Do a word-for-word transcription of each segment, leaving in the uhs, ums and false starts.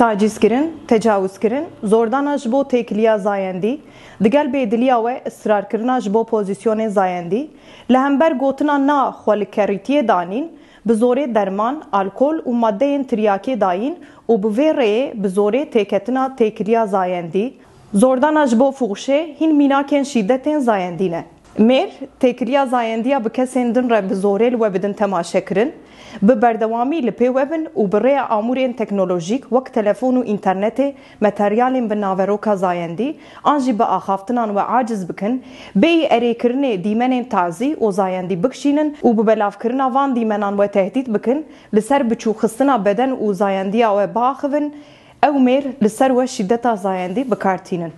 Acîzkirin, tecawizkirin, zordana ji bo têkiliya zayendî, digel bêdiliya we israrkirina ji bo pozîsyonên zayendî, li hember gotina na xwe li kerîtiyê danîn, bi zorê derman, alkol û madeyên tiryakê dayîn û bi vê rêyê bi zorê têketina têkiliya zayendî, zordana ji bo fûxşê hîn mînakên şîdetên zayendî ne. Mêr, têkiliya zayendiya bi kesên din re bi zorê li we bidin temaşekirin, bi berdewamî li pê we bin û bi rêya amûrên teknolojîk wek telefon û înternetê materyalên bi naveroka zayendî an jî bi axaftinan we aciz bikin, bêyî erêkirinê dîmenên tazî û zayendî bikişînin û bi belavkirina van dîmenan we tehdît bikin, li ser biçûxistina beden û zayendiya we biaxivin, ew mêr li ser we şîdeta zayendî bi kar tînin.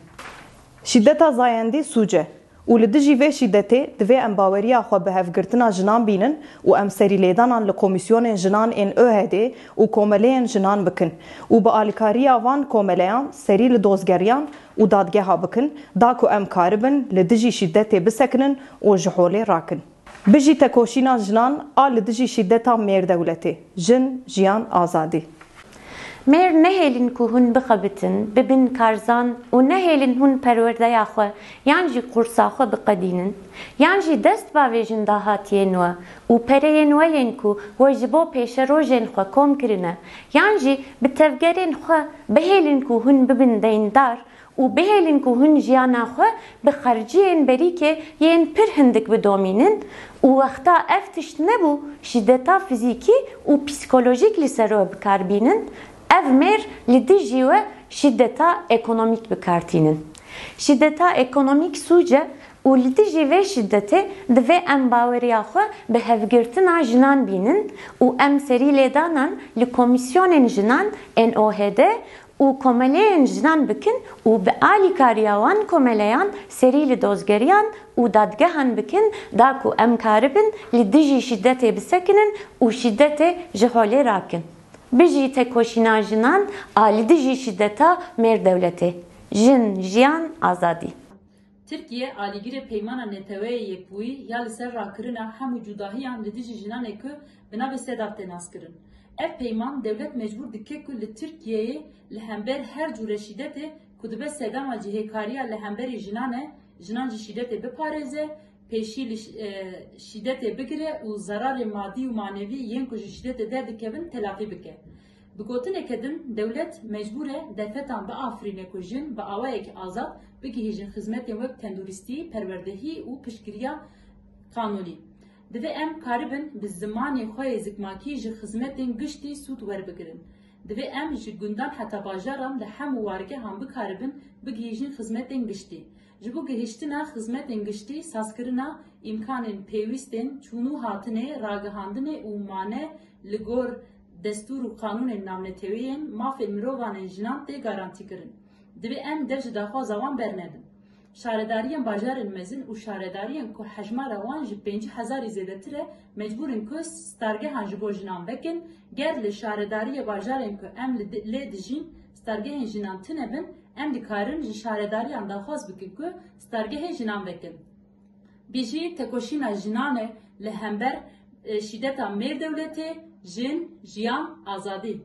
Şîdeta zayendî sûc e û li dijî vê şîdetê divê em baweriya xwe bi hevgirtina jinan bînin û em serîlêdanan li komîsyonên jinan ên O H D û komeleyên jinan bikin û bi alîkariya van komeleyan serî li dozgeriyan û dadgeha bikin, da ku em karibin li dijî şîdetê bisekinin û ji holê rakin. Bijî tekoşîna jinan a li dijî şîdeta mêr dewletê. Jin, jiyan, azadî. Mêr nehêlin ku hûn bixebitin, bibin karzan û nehêlin hûn perwerdeya xwe yan jî qursa xwe biqedînin, yan jî dest bavêjin dahatiyên we û pereyên we yên ku we ji bo pêşerojên xwe kom kirine, yan jî bi tevgerên xwe bihêlin ku hûn bibin deyndar û bihêlin ku hûn jiyana xwe bi xerciyên berîkê yên pir hindik bidomînin û wexta ev tişt nebû, şîdeta fizîkî û psîkolojîk li ser we bi kar bînin, ev mêr li dijî we şîdeta ekonomîk bi kar tînin. Şîdeta ekonomîk sûc e û li dijî vê şîdetê divê em baweriya xwe bi hevgirtina jinan bînin û em serî lêdanan li komîsyonên jinan ên O H D û komeleyên jinan bikin û bi alîkariya wan komeleyan serî li dozgeriyan û dadgehan bikin, da ku em karibin li dijî şîdetê bisekinin û şîdetê ji holê rakin. Bijî tekoşîna jinan a li dijî şîdeta mêr dewletê. Jin, jiyan, azadî. Tirkiye alîgirê Peymana Neteweyê Yekbûyî ya li ser rakirina hem û cudahiyan li dijî jinan e ku bi navê SEDAV tê naskirin. Ev peyman dewlet mecbûr dike ku li Tirkiyeyê li hember her cûre şîdetê ku dibe sedema cihêkariya li hemberî jinan e, jinan ji şîdetê biparêze, pêşî li ş-, e, şîdetê bigire û zerarê madî û manevî yên ku ji şîdetê derdikevin telafî bike. Bi gotineke din, dewlet mecbûr e derfetan biafirîne ku jin bi awayekî azad bigihîjin xizmetên wek tenduristî, perwerdehî û piştgiriya qanûnî. Divê em karibin bi zimanê xwe yê zikmakî ji xizmetên giştî sûd werbigirin. Divê em ji gundan heta bajaran li hemû wargehan bikaribin bigihîjin xizmetên giştî. Ji bo gihiştina xizmetên giştî, sazkirina îmkanên pêwîstên çûn û hatinê, ragihandinê û mane li gor destûr û qanûnên navneteweyên mafên mirovan ên jinan tê garantîkirin. Divê em dev ji daxwaza wan bernedin. Şaredariyên bajarên mezin û şaredariyên ku hejmara wan ji pêncî hezarî zêdetir e, mecbûr in ku stargehan ji bo jinan vekin. Ger li şaredariyê bajarên ku em li di-, lê dijîn stargehên jinan tune bin, em dikarin ji şaredariyan daxwaz bikin ku stargehê jinan vekin. Bijî tekoşîna jinan e li hember, e, şîdeta mêr dewletê, jin, jiyan, azadî.